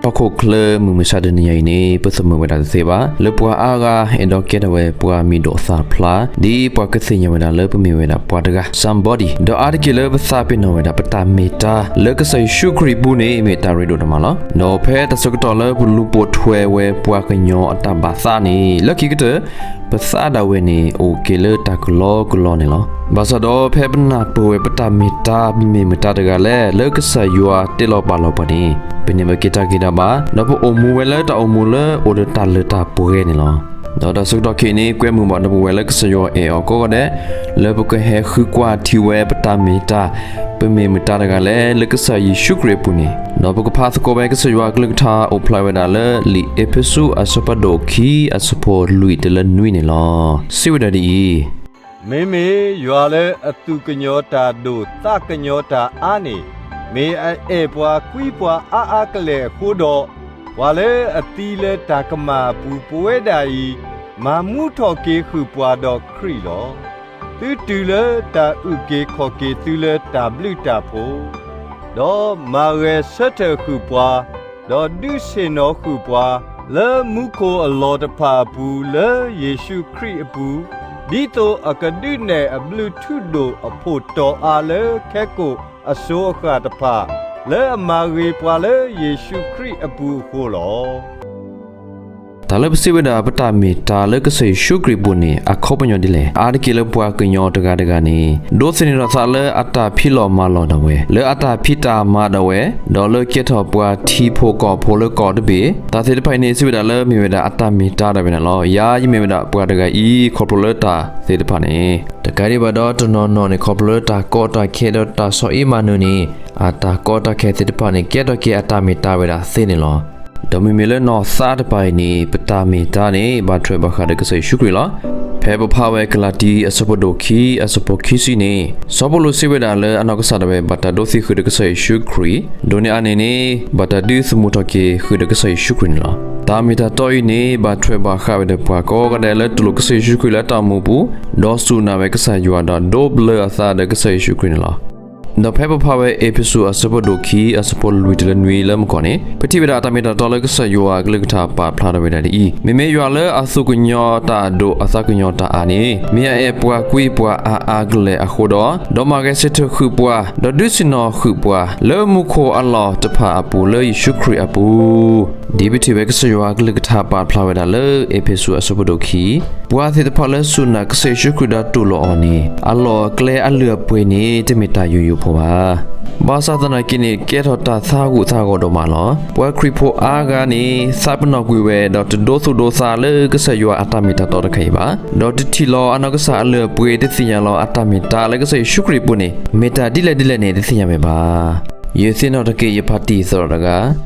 ဟီၣ်ခိၣ်ချၢမုၢ်မဆါတနံၤညါအံၤန့ၣ် ပသးမုာ်ဝဲဒၣ်တသ့ဘၣ် လၢပှၤအါဂၤအဲၣ်ဒိးကဲထီၣ်ဝဲပှၤမံၤဒိၣ်သၣ်ဖျါ ဒ်ပှၤကသ့ၣ်ညါဝဲဒၣ်လၢပမ့ၢ်ဝဲဒၣ်ပှၤတဂၤ somebody ဒီးအါတက့ၢ်လၢပသးပ့ၤနီၣ်ဝဲဒၣ်ပတၢ်မ့ၢ်တၢ် လၢကစၢ်ယ့ၣ်ၡူးခရံာ်အပူၤန့ၣ် မ့ၢ်တၢ်ရ့ဒိၣ်ဒိၣ်မးလီၤ. ဒီးဖဲတၢ်ဆၢကတီၢ်လၢပလူၤပိာ်ထွဲဝဲပှၤကညီအတၢ်ဘၣ်သးန့ၣ် လၢခံကတၢၢ် ပသးဒၣ်ဝဲန့ၣ် အိၣ်က့ၤလၢတၢ်ကလီကလီန့ၣ်လီၤ. ဘၣ်ဆၣ်ဒီးဖဲပနၢ်ပၢၢ်ဝဲပတၢ်မ့ၢ်တၢ် ပမ့ၢ်မတၤတဂၤလဲၣ် လၢကစၢ်ယွၤတဲလီၤပာ်လီၤပှၤန့ၣ် ပန့ၢ်ဘၣ်က့ၤတၢ်ဂံၢ်တၢ်ဘါ ဒီးပအိၣ်မူဝဲလၢတၢ်အိၣ်မူလၢအိၣ်ဒီးတၢ်လၢတၢ်ပှဲၤန့ၣ်လီၤ. ဒီးတၢ်ဆၢကတီၢ်ခဲအံၤန့ၣ် ကွဲမုာ်ဘၣ်ဒီးပဝဲလၢကစၢ်ယွၤအဲၣ်အီၤကိးဂၤဒဲး လၢပကဟဲဃုကွၢ်ထံဝဲပတၢ်မ့ၢ်တၢ် ပမ့ၢ်မတၤတဂၤလဲၣ် လၢကစၢ်ယ့ၣ်ၡူးခရံာ်အပူၤန့ၣ် ဒီးပကဖးသကိးဝဲကစၢ်ယွၤအကလုၢ်ကထါအိၣ်ဖျါဝဲဒၣ်လၢလံာ်အ့းဖ့းစူးအဆၢဖးဒိၣ်ခံ အဆၢဖိလွံၢ်တုၤလၢနွံန့ၣ်လီၤ. စံးဝဲဒၣ်ဒ်အံၤ, မ့မ့ၢ်ယွၤလၢအသူၣ်ကညီၤတၢ်ဒိၣ်သးကညီၤတၢ်အါန့ၣ် မ့ၢ်အအဲၣ်ပှၤကွံပှၤအါအါကလဲာ်အဃိဒီး, ပှၤလၢအသံလၢတၢ်ကမၣ်အပူၤ ပဝဲဒၣ်အံၤ မၤမူထီၣ်က့ၤဃုာ်ပှၤဒီးခရံာ်လီၤ. သုတုၤလၢတၢ်အုၣ်က့ၤခီၣ်က့ၤသုလၢတၢ်ဘျုးတၢ်ဖှိၣ်, ဒီးမၤဂဲၤဆၢထၢၣ်ဃုာ်ပှၤ, ဒီးဒုးဆ့ၣ်နီၤဃုာ်ပှၤ လၢမူခိၣ်အလီၢ်တဖၣ်အပူၤ လၢယ့ၣ်ၡူးခရံာ်အပူၤ, ဒ်သိးအကဒုးနဲၣ်အဘျုးထူဒိၣ်အဖှိၣ်တီၤအါလၢခဲကိာ်အစိၤအဃၣ်တဖၣ်, လၢအမၤဂ့ၤပှၤလၢယ့ၣ်ၡူးခရံာ်အပူၤအဃိလီၤ. တၢ်လၢပစံးဝဲဒၣ်ပတၢ်မ့ၢ်တၢ်လၢကစၢ်ယ့ၣ်ၡူးခရံာ်အပူၤန့ၣ် အခီပညီဒ်လဲၣ်. အါတက့ၢ်လၢပှၤကညီတဂၤတဂၤန့ၣ် ဒိးသန့ၤထီၣ်သးလၢအတၢ်ဖံးလီၢ်မၤလီၢ်ဒၣ်ဝဲ, လၢအတၢ်ဖံးတၢ်မၤဒၣ်ဝဲ, ဒီးလၢကဲထီၣ်ပှၤထံဖိကီၢ်ဖိလၢကီၢ်တဘ့ၣ်, တၢ်သ့ၣ်တဖၣ်အံၤန့ၣ် စံးဝဲဒၣ်လၢမ့ၢ်ဝဲဒၣ်အတၢ်မ့ၢ်တၢ်ဒၣ်ဝဲန့ၣ်လီၤ. ယၤယမ့ၢ်ဝဲဒၣ်ပှၤတဂၤအံၤ ခီဖျိလၢတၢ်သ့ၣ်တဖၣ်န့ၣ်, တကးဒံးဘၣ်ဒီးတနီၤနီၤန့ၣ် ခီဖျိလၢတၢ်ကီတၢ်ခဲဒီးတၢ်ဆီၣ်အ့ၣ်မၤနၢၤန့ၣ် အတၢ်ကီတၢ်ခဲသ့ၣ်တဖၣ်န့ၣ် ကဲထီၣ်က့ၤအတၢ်မ့ၢ်တၢ်ဝဲဒၣ်သ့န့ၣ်လီၤ. ဒီးမ့မ့ၢ်လၢနီၢ်သးတဖၣ်အံၤန့ၣ် ပတၢ်မ့ၢ်တၢ်န့ၣ် ဘၣ်ထွဲဘၣ်ဃးဒီးကစၢ်ယ့ၣ်ၡူးခရံာ်လီၤ. ဖဲပဖးဝဲကလၤတံ အဆၢဖိဒိၣ်ခံ အဆၢဖိခံဆံန့ၣ် စီၤပီလူးစံးဝဲဒၣ်လၢအနီၢ်ကစၢ်ဒၣ်ဝဲ ဘၣ်တၢ်ဒိးသံဃုာ်ဒီးကစၢ်ယ့ၣ်ၡူးခရံာ်, ဒိးန့ၢ်အါန့ၢ်န့ၣ် ဘၣ်တၢ်ဒုးသမူထီၣ်က့ၤဃုာ်ဒီးကစၢ်ယ့ၣ်ၡူးခရံာ်န့ၣ်လီၤ. တၢ်မ့ၢ်တၢ်တီအံၤန့ၣ် ဘၣ်ထွဲဘၣ်ဃးဝဲဒီးပှၤကိးဂၤဒဲးလၢတူၢ်လိာ်ကစၢ်ယ့ၣ်ၡူးခရံာ်လၢအတၢ်အိၣ်မူအပူၤ, ဒီးစူၢ်နာ်ဝဲကစၢ်ယွၤဒီးဒိးဘျၢအသးဒီးကစၢ်ယ့ၣ်ၡူးခရံာ်န့ၣ်လီၤ. ဒီးဖဲပဖးဝဲအ့းဖ့းစူးအဆၢဖိဒိၣ်ခံ အဆၢဖိလွံၢ်တုၤလၢနွံလၢမုၢ်ကီၢ်န့ၣ် ပထံၣ်ဝဲဒၣ်တၢ်မ့ၢ်တၢ်တီလၢကစၢ်ယွၤအကလုၢ်ကထါပာ်ဖျါထီၣ်ဝဲဒၣ်ဒ်အံၤ, မ့မ့ၢ်ယွၤလၢအသူၣ်ကညီၤတၢ်ဒိၣ်အသးကညီၤတၢ်အါန့ၣ် မ့ၢ်အအဲၣ်ပှၤကွံပှၤအါအါကလဲာ်အဃိဒီး, ဒီးမၤဂဲၤဆၢထၢၣ်ဃုာ်ပှၤ, ဒီးဒုးဆ့ၣ်နီၤဃုာ်ပှၤ လၢမူခိၣ်အလီၢ်တဖၣ်အပူၤလၢယ့ၣ်ၡူးခရံာ်အပူၤ ဒ်ပထံၣ်ဝဲကစၢ်ယွၤအကလုၢ်ကထါပာ်ဖျါဝဲဒၣ်လၢအ့းဖ့းစူးအဆၢဖိဒိၣ်ခံ, ပှၤသ့ၣ်တဖၣ်လၢစူၢ်နာ်ကစၢ်ယ့ၣ်ၡူးခရံာ်ဒီးတူၢ်လိာ်အီၤန့ၣ် အလီၢ်အကျဲအလုၢ်အပှ့ၤန့ၣ် တမ့ၢ်တၢ်ယိာ်ယိာ်ဖိဘၣ်. ဘၣ်ဆၣ်သနာ်က့န့ၣ် ကဲထီၣ်တၢ်သးဂူာ်သးဂီၤဒိၣ်မးလီၤ. ပှၤခရံာ်ဖိအါဂၤန့ၣ် သးပ့ၤနီၣ်ကွံာ်ဝဲ ဒီးတဒိသူၣ်ဒိသးလၢကစၢ်ယွၤအတၢ်မ့ၢ်တၢ်တီတခါအံၤဘၣ်, ဒီးတထံၣ်လီၤအနီၢ်ကစၢ်အလုၢ်အပှ့ၤ တသ့ၣ်ညါလီၤအတၢ်မ့ၢ်တၢ်လၢကစၢ်ယ့ၣ်ၡူးခရံာ်အပူၤန့ၣ် မ့ၢ်တၢ်ဒ်လဲၣ်ဒ်လဲၣ်န့ၣ် တသ့ၣ်ညါဝဲဘၣ်. ယသ့ၣ်နီၣ်ထီၣ်က့ၤယဖါတံၢ်သရၣ်တဂၤ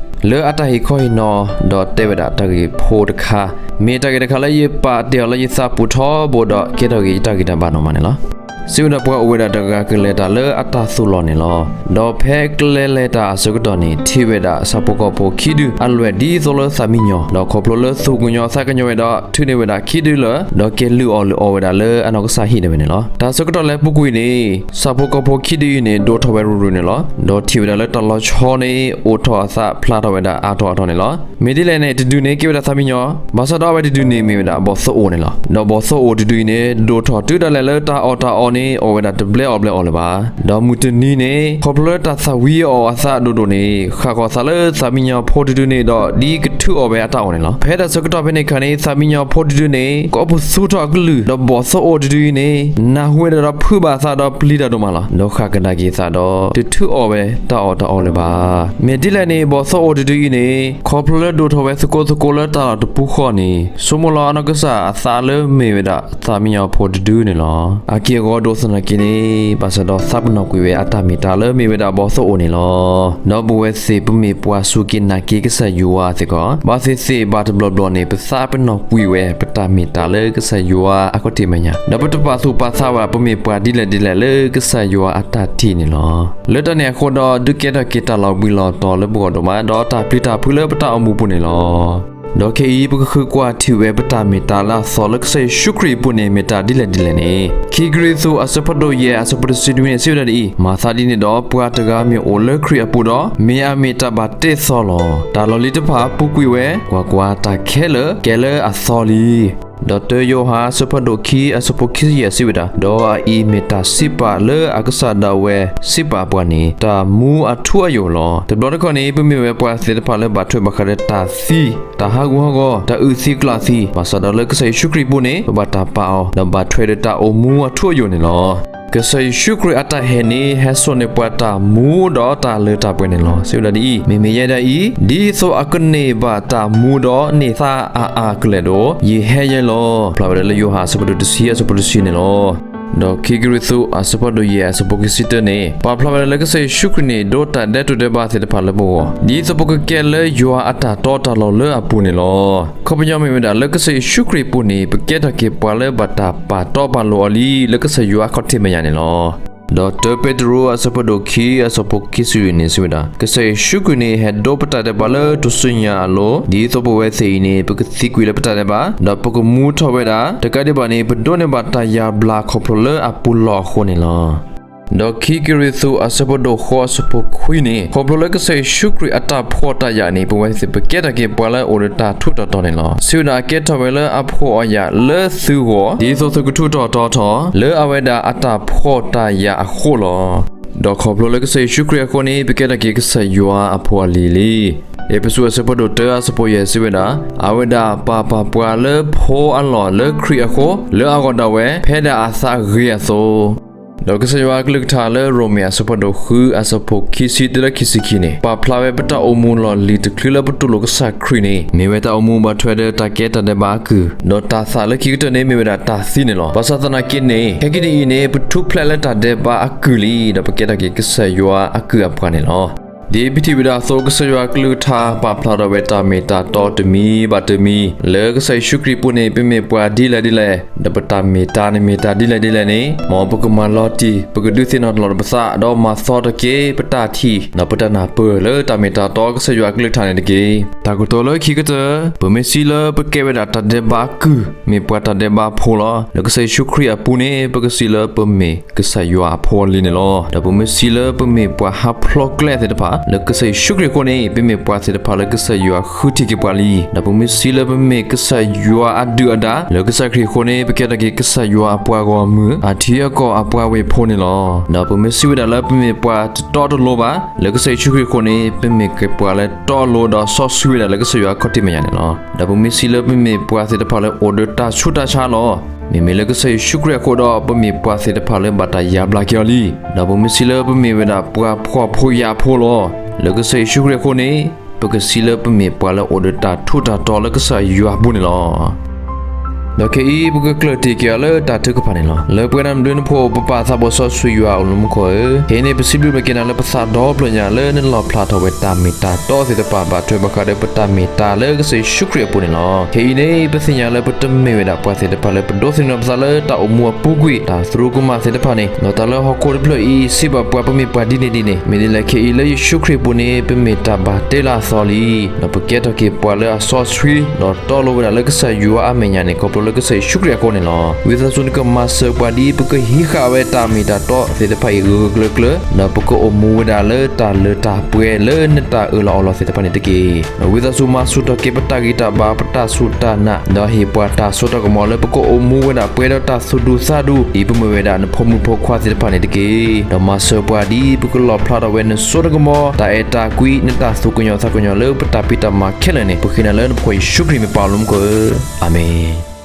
လၢအတၢ်ဟ့ၣ်ခီဟ့ၣ်နီၤ ဒီးတဲဝဲဒၣ်တၢ်ဂ့ၢ်ဖိတခါ, မ့ၢ်တၢ်ဂ့ၢ်တခါလၢယပာ်တ့ၢ်အီၤလၢယသးပူၤထီဘိဒီး ကဲထီၣ်က့ၤယတၢ်ဂံၢ်တၢ်ဘါနီၢ်မးန့ၣ်လီၤ. စံးဝဲဒၣ်ပှၤအိၣ်ဝဲဒၣ်တဂၤကလဲၤတၢ်လၢအတၢ်သိၣ်လီၢ်န့ၣ်လီၤ. ဒီးဖဲကလဲၤလဲၤတၢ်အဆၢကတီၢ်န့ၣ် ထံၣ်ဝဲဒၣ်ဆၣ်ဖိကီၢ်ဖိခံဒုအလွဲၢ်ဒ်သိးလၢသးမံညီၤ, ဒီးခီဖျိလၢသူၣ်ကညီၤသးကညီၤဝဲဒီး ထုးန့ၢ်ဝဲဒၣ်ခံဒုလၢာ်, ဒီးက့ၤလုၢ်အီၣ်လုၢ်အီဝဲဒၣ်လၢအနီၢ်ကစၢ်ဟံၣ်ဒၣ်ဝဲန့ၣ်လီၤ. တၢ်ဆၢကတီၢ်လၢပူၤကွံာ်န့ၣ် ဆၣ်ဖိကီၢ်ဖိခံဒုအံၤန့ၣ် ဒိၣ်ထီၣ်ဝဲရူၤရူၤန့ၣ်လီၤ. ဒီးထံၣ်ဝဲဒၣ်လၢတၢ်လီၤဆီန့ၣ် အိၣ်ထီၣ်အသးဖျါထီၣ်ဝဲဒၣ်အါထီၣ်အါထီၣ်န့ၣ်လီၤ. မ့ၢ်ဒ်လဲၣ်န့ၣ် တဒုန့ၣ်ကဲဝဲဒၣ်သးမံညီၤ, ဘၣ်ဆၣ်ဒီးအဝဲတဒုန့ၣ်မ့ၢ်ဝဲဒၣ်ဘီၣ်သိၣ်အိၣ်န့ၣ်လီၤ. ဒီးဘီၣ်သိၣ်အိၣ်တဒုအံၤန့ၣ် ဒိၣ်ထီၣ်တုၤဒၣ်လဲာ်လၢတၢ်အီၣ်တၢ်အီန့ၣ် အီၣ်ဝဲဒၣ်တဘျဲအီၣ်ဘျဲအီၣ်လၢၤဘၣ်. ဒီးမုၢ်တနံၤန့ၣ် ခီဖျိလၢတၢ်သၣ်ဝံၤအီၣ်အသးဒိၣ်ဒိၣ်န့ၣ် ဃၣ်ဃီၤသးလၢသးမံညီၤဖိတဒုန့ၣ်ဒီး ဒ်ကထုးအီၣ်ဝဲအတၢ်အီၣ်န့ၣ်လီၤ. ဖဲတၢ်ဆၢကတီၢ်ဖဲန့ၣ်အခါန့ၣ် သးမံညီၤဖိတဒုန့ၣ် ကိးပသူထီၣ်အကလုၢ်, ဒီးဘီၣ်သိၣ်အိၣ်တဒုအံၤန့ၣ် နၢ်ဟူဝဲဒၣ်ဒီးဖုးဘၣ်အသးဒီးပျံၤတၢ်ဒိၣ်မးလီၤ. ဒီးဃၣ်ကဒါက့ၤအသးဒီး တထုးအီၣ်ဝဲတၢ်အီၣ်တၢ်အီလၢၤဘၣ်. မ့ၢ်ဒ်လဲၣ်န့ၣ် ဘီၣ်သိၣ်အိၣ်တဒုအံၤန့ၣ် ခီဖျိလၢဒိၣ်ထီၣ်ဝဲသကိးသကိးလၢတၢ်လီၢ်တပူၤဃီန့ၣ် ဆိကမိၣ်လီၤအနီၢ်ကစၢ်အသးလၢမ့ၢ်ဝဲဒၣ်သးမံညီၤဖိတဒုန့ၣ်လီၤ. အက့ၢ်အဂီၤဒိးသနာ်က့န့ၣ် ဘၣ်ဆၣ်ဒီးသးပ့ၤနီၣ်ကွံာ်ဝဲအတၢ်မ့ၢ်တၢ်လၢမ့ၢ်ဝဲဒၣ်ဘီၣ်သိၣ်အိၣ်န့ၣ်လီၤ. ဒီးပဝဲသ့ၣ်ပမ့ၢ်ပှၤစူၢ်က့ၤနာ်က့ၤကစၢ်ယွၤစ့ၢ်ကီး ဘၣ်သ့ၣ်သ့ၣ်ဘၣ်တဘျီဘျီန့ၣ် ပသးပ့ၤနီၣ်ကွံာ်ဝဲပတၢ်မ့ၢ်တၢ်လၢကစၢ်ယွၤအကီၣ်ထံးမဲာ်ညါ, ဒီးပတပာ်သူၣ်ပာ်သးဘၣ်ပမ့ၢ်ပှၤဒ်လဲၣ်ဒ်လဲၣ်လၢကစၢ်ယွၤအတၢ်ထံၣ်န့ၣ်လီၤ. လၢတၢ်န့ၣ်အဃိဒီး ဒုးကဲထီၣ်က့ၤတၢ်လီၤဘှံးလီၤတီၤလၢပဂီၢ်ဒိၣ်မး ဒီးတၢ်ပျံၤတၢ်ဖုးလၢပတၢ်အိၣ်မူပူၤန့ၣ်လီၤ. ဒီးခဲအံၤ ပကဃုကွၢ်ထံၣ်ဝဲပတၢ်မ့ၢ်တၢ်လၢအသီလၢကစၢ်ယ့ၣ်ၡူးခရံာ်အပူၤန့ၣ် မ့ၢ်တၢ်ဒ်လဲၣ်ဒ်လဲၣ်န့ၣ်, ခံကရံၣ်သူးအဆၢဖးဒိၣ်ယဲၢ်အဆၢဖိတဆံနွံန့ၣ် စံးဝဲဒၣ်ဒ်အံၤ, မၤသးဒ်န့ၣ်ဒီး ပှၤတဂၤမ့ၢ်အိၣ်လၢခရံာ်အပူၤဒီး မ့ၢ်အမ့ၢ်တၢ်ဘၣ်တ့အသီလီၤ. တၢ်လီၢ်လံၤတဖၣ်ပူၤကွံာ်ဝဲ, ကွၢ်ကွၢ်, တၢ်ခဲလၢာ်ကဲလၢအသီလံ. ဒီးတၢယိၤဟၣ်အဆၢဖးဒိၣ်ခံအဆၢဖိခံဆံယဲၢ်စံးဝဲဒၣ်, ဒီးအအံၤမ့ၢ်တၢ်စံးပာ်လၢအကစၢ်ဒၣ်ဝဲစံးပာ်ပှၤန့ၣ် တၢ်မူအထူအယိာ်လီၤ. တဘျီတခီၣ်န့ၣ် ပမ့ၢ်ဝဲပှၤသ့ၣ်တဖၣ်လၢဘၣ်ထွဲဘၣ်ဃးဒီးတၢ်သံ, တၢ်ဟးဂူာ်ဟးဂီၤ, တၢ်အုၣ်သံကျၣ်သံ, ဘၣ်ဆၣ်ဒီးလၢကစၢ်ယ့ၣ်ၡူးခရံာ်အပူၤန့ၣ် ပဘၣ်တၢ်ပာ်အီၤ ဒီးဘၣ်ထွဲဒီးတၢ်အိၣ်မူအထူအယိာ်န့ၣ်လီၤ. ကစၢ်ယ့ၣ်ၡူးခရံာ်အတၢ်ဟဲန့ၣ် ဟဲစိာ်န့ၢ်ပှၤတၢ်မူဒီးတၢ်လၢတၢ်ပှဲၤန့ၣ်လီၤ. စံးဝဲဒၣ်ဒ်အံၤ, မ့မ့ၢ်ယဲဒၣ်အံၤ, ဒ်သိးအကန့ၢ်ဘၣ်တၢ်မူဒီးန့ၢ်သါအါအါကလဲာ်ဒီး, ယဟဲယဲလီၤ. ဖျါဝဲဒၣ်လၢယိၤဟၣ်အဆၢဖးဒိၣ်တဆံအဆၢဖိတဆံန့ၣ်လီၤ. ဒီးခံကရံၣ်သူးအဆၢဖးဒိၣ်ယဲၢ်အဆၢဖိခံဆံတၢန့ၣ် ပာ်ဖျါဝဲဒၣ်လၢကစၢ်ယ့ၣ်ၡူးခရံာ်န့ၣ် ဒိးတၢ်ဒဲးတိၤဒဲးဘးသ့ၣ်တဖၣ်လၢပဂီၢ်, ဒ်သိးပကကဲလၢယွၤအတၢ်တီတၢ်လိၤလၢအပူၤန့ၣ်လီၤ. ခီပညီမ့ၢ်ဝဲဒၣ်လၢကစၢ်ယ့ၣ်ၡူးခရံာ်အပူၤန့ၣ် ပကဲထီၣ်က့ၤပှၤလၢဘၣ်တၢ်ပာ်တီပာ်လိၤအီၤလံ လၢကစၢ်ယွၤအခီၣ်ထံးမဲာ်ညါန့ၣ်လီၤ. ဒီးတၢပ့းတရူးအဆၢဖးဒိၣ်ခံအဆၢဖိခံဆံလွံၢ်န့ၣ် စံးဝဲဒၣ်, ကစၢ်ယ့ၣ်ၡူးခရံာ်န့ၣ် ဟဲဒိးပတၢ်ဒဲးဘးလၢထူၣ်စုညါအလိၤ, ဒ်သိးပဝဲသ့ၣ်အံၤန့ၣ် ပကသံကွံာ်လၢပတၢ်ဒဲးဘး, ဒီးပကမူထီၣ်ဝဲဒၣ်, တကးဒံးဘၣ်န့ၣ် ပဒိးန့ၢ်ဘၣ်တၢ်ယါဘျါခီဖျိလၢအပူၤလီၢ်အဃိန့ၣ်လီၤ. ဒီးခံကရံၣ်သူးအဆၢဖးဒိၣ်ဃိးအဆၢဖိခွံန့ၣ် ခီဖျိလၢကစၢ်ယ့ၣ်ၡူးခရံာ်အတၢ်ဖှီၣ်တၢ်ယာ်န့ၣ် ပဝဲသ့ၣ်ပကဲထီၣ်က့ၤပှၤလၢအိၣ်ဒီးတၢ်ထူးတၢ်တီၤန့ၣ်လီၤ. စံးဝဲဒၣ်အကဲထီၣ်ဝဲလၢအဖှီၣ်အယာ်လၢသုဂီၢ် ဒ်သိးသုကထူးထီၣ်တီၤထီၣ် လၢအဝဲဒၣ်အတၢ်ဖှီၣ်တၢ်ယာ်အဃိလီၤ. ဒီးခီဖျိလၢကစၢ်ယ့ၣ်ၡူးခရံာ်အဃိန့ၣ် ပကဲထီၣ်က့ၤကစၢ်ယွၤအဖိအလံၤလံ. အ့းဖ့းစူးအဆၢဖးဒိၣ်တၢအဆၢဖိယဲၢ်စံးဝဲဒၣ်, အဝဲဒၣ်ပာ်ပာ်ပှၤလၢဖိအလီၢ်လၢခရံာ်အဃိ, လၢအဂီၢ်ဒၣ်ဝဲ, ဖဲဒၣ်အသးဂ့ၤအသိး ဒီးကစၢ်ယွၤအကလုၢ်ကထါလၢရိမ့ၤအဆၢဖးဒိၣ်ဃုအဆၢဖိခံဆံတုၤလၢခံဆံခံန့ၣ် ပာ်ဖျါဝဲပတၢ်အိၣ်မူလီၢ်လံၤတချုးလၢပတူၢ်လိာ်ကစၢ်ခရံာ်န့ၣ် မ့ၢ်ဝဲတၢ်အိၣ်မူဘၣ်ထွဲဒီးတၢ်ကဲတၢ်ဒဲးဘးအကုၢ်, ဒီးတၢ်သးလၢခံကတၢၢ်န့ၣ် မ့ၢ်ဝဲဒၣ်တၢ်သံန့ၣ်လီၤ. ဘၣ်ဆၣ်သနာ်က့န့ၣ် ခဲကနံၣ်အံၤန့ၣ် ပထူၣ်ဖျဲးလၢတၢ်ဒဲးဘးအကုၢ်လံ, ဒီးပကဲထီၣ်က့ၤကစၢ်ယွၤအကုၢ်အပှၤန့ၣ်လီၤ. ဒ်ပထံၣ်ဝဲဒၣ်အသိး ကစၢ်ယွၤအကလုၢ်ကထါပာ်ဖျါထီၣ်ဝဲတၢ်မ့ၢ်တၢ်တီတမံၤဘၣ်တမံၤ, လၢကစၢ်ယ့ၣ်ၡူးခရံာ်အပူၤန့ၣ် ပမ့ၢ်ပှၤဒ်လဲၣ်ဒ်လဲၣ်, ဒီးပတၢ်မ့ၢ်တၢ်န့ၣ်မ့ၢ်တၢ်ဒ်လဲၣ်ဒ်လဲၣ်န့ၣ်, မ်ပကမၤလီၤတံၢ် ပကဒုးသ့ၣ်နီၣ်ထီၣ်လိာ်ပသး ဒီးမၤသီထီၣ်က့ၤပတၢ်ထံၣ် ဒီးပတၢ်နၢ်ပၢၢ်လၢတၢ်မ့ၢ်တၢ်တီကစၢ်ယွၤအကလုၢ်ကထါန့ၣ်တက့ၢ်. တၢ်ကတိၤလၢခံကတၢၢ်, ပမ့ၢ်စံးလၢပကဲဝဲဒၣ်တၢ်ဒဲးဘးအကုၢ်, မ့ၢ်ပှၤတၢ်ဒဲးဘးဖိလီၤ. လၢကစၢ်ယ့ၣ်ၡူးခရံာ်အပူၤန့ၣ် ပကစံးလၢပမ့ၢ်ကစၢ်ယွၤအဖိအလံၤန့ၣ်လီၤ. ဒီးပမ့ၢ်စံးလၢပမ့ၢ်ပှၤဟးဖျိးကျဲသ့ၣ်တဖၣ် လၢကစၢ်ယ့ၣ်ၡူးခရံာ်အဃိန့ၣ် ပမ့ၢ်ပှၤသ့ၣ်တဖၣ်လၢကစၢ်ယွၤဃုထံၣ်က့ၤပှၤလံ. ဒီးပမ့ၢ်စံးလၢပမ့ၢ်ကစၢ်ယွၤအဒုၣ်အဒါ လၢကစၢ်ခရံာ်အဃိန့ၣ် ပကဲထီၣ်က့ၤကစၢ်ယွၤအပှၤဂီၢ်မုၢ် အထံအကီၢ်အပှၤဝ့ၢ်ဖိန့ၣ်လီၤ. ဒီးပမ့ၢ်စံးဝဲဒၣ်လၢပမ့ၢ်ပှၤတတီတလိၤဘၣ် လၢကစၢ်ယ့ၣ်ၡူးခရံာ်အဃိန့ၣ် ပမ့ၢ်ကဲပှၤလၢတီအလိၤဒီးစီဆှံဝဲဒၣ်လၢကစၢ်ယွၤအခီၣ်ထံးမဲာ်ညါန့ၣ်လီၤ. ဒီးပမ့ၢ်စံးလၢပမ့ၢ်ပှၤသ့ၣ်တဖၣ်လၢအိၣ်ဒီးတၢ်ဆူးတၢ်ဆါလီၤ. မ့မ့ၢ်လၢကစၢ်ယ့ၣ်ၡူးခရံာ်အဃိဒီး ပမ့ၢ်ပှၤသ့ၣ်တဖၣ်လၢဘၣ်တၢ်ယါဘျါက့ၤအီၤလံ. ဒီးပမ့ၢ်စံးလၢပမ့ၢ်ဝဲဒၣ်ပှၤဖှီၣ်ဖိယာ်ဖိလီၤ. လၢကစၢ်ယ့ၣ်ၡူးခရံာ်အဃိန့ၣ် ပကစံးလၢပမ့ၢ်ပှၤလၢအိၣ်ဒီးတၢ်ထူးတၢ်တီၤလၢကစၢ်ယွၤအပူၤန့ၣ်လီၤ. ဒီးခဲအံၤ ပကကျၢၢ်တ့ၢ်က့ၤအီၤလၢတၢ်ထုကဖၣ်န့ၣ်လီၤ. လၢပှဲၤနၤမနုၤနဖိ ပပၢ်သးဘိစီဆှံယွၤအိၣ်လၢမူခိၣ်ဧၢ, ခဲအံၤန့ၣ် ပစံးဘျုးဘၣ်က့ၤနၤလၢပသးဒီဖျၢၣ်ညါ လၢနလီၣ်ဖျါထီၣ်ဝဲတၢ်မ့ၢ်တၢ်တီသ့ၣ်တဖၣ် ဘၣ်ထွဲဘၣ်ဃးဒီးပတၢ်မ့ၢ်တၢ်လၢကစၢ်ယ့ၣ်ၡူးခရံာ်အပူၤန့ၣ်လီၤ. ခဲအံၤန့ၣ် ပသ့ၣ်ညါလၢပတမ့ၢ်ဝဲဒၣ်ပှၤသ့ၣ်တဖၣ်လၢပဒိးသန့ၤပသးလၢတၢ်အိၣ်မူအပူၤကွံာ် တၢ်သရူးကမၣ်သ့ၣ်တဖၣ်န့ၣ်, ဒီးတၢ်လၢဟီၣ်ခိၣ်တဖျၢၣ်အံၤ စံးဘၣ်ပှၤပမ့ၢ်ပှၤဒ်န့ၣ်ဒ်န့ၣ်, မ့ၢ်ဒ်လဲၣ်ခဲအံၤလၢယ့ၣ်ၡူးခရံာ်အပူၤန့ၣ် ပမ့ၢ်တၢ်ဘၣ်တ့လၢအသီလံ. ဒီးပကဲထီၣ်က့ၤပှၤလၢအစီဆှံ ဒီးတီလိၤဝဲဒၣ်လၢကစၢ်ယွၤအမဲာ်ညါန့ၣ် ခီဖျိလၢကစၢ်ယ့ၣ်ၡူးခရံာ်အဃိန့ၣ်လီၤ. ဝံသးစူၤနကမၤစၢၤပှၤဒ်ပကဟံးဃာ်ဝဲတၢ်မ့ၢ်တၢ်တီသ့ၣ်တဖၣ်အံၤဂၢၢ်ဂၢၢ်ကျၢၤကျၢၤ, ဒီးပကအိၣ်မူဝဲဒၣ်လၢတၢ်လၢတၢ်ပှဲၤလၢနတၢ်အၢၣ်လီၤအီလီၤသ့ၣ်တဖၣ်န့ၣ်တက့ၢ်. ဒီးဝံသးစူၤမၤဆူၣ်ထီၣ်က့ၤပတၢ်ဂံၢ်တၢ်ဘါပတၢ်စူၢ်တၢ်နာ်, ဒီးဟ့ၣ်ပှၤတၢ်စိတၢ်ကမီၤလၢပကအိၣ်မူဝဲဒၣ်ပှဲၤဒီးတၢ်သူၣ်ဒူသးဒူ ဒ်ပမ့ၢ်ဝဲဒၣ်နဖိမုၣ်ဖိခွါသ့ၣ်တဖၣ်န့ၣ်တက့ၢ်. ဒီးမၤစၢၤပှၤဒ်ပကလီၣ်ဖျါထီၣ်ဝဲနစိတၢ်ကမီၤ တၢ်အဲၣ်တၢ်ကွံ နတၢ်သူၣ်ကညီၤသးကညီၤလၢပတၢ်ဖံးတၢ်မၤခဲလၢာ်န့ၣ် ပဃ့နၤလၢနဖိယ့ၣ်ၡူးခရံာ်မ့ၢ်ပၢ်လၢမူခိၣ်ဧၢ, အၤမ့ၣ်.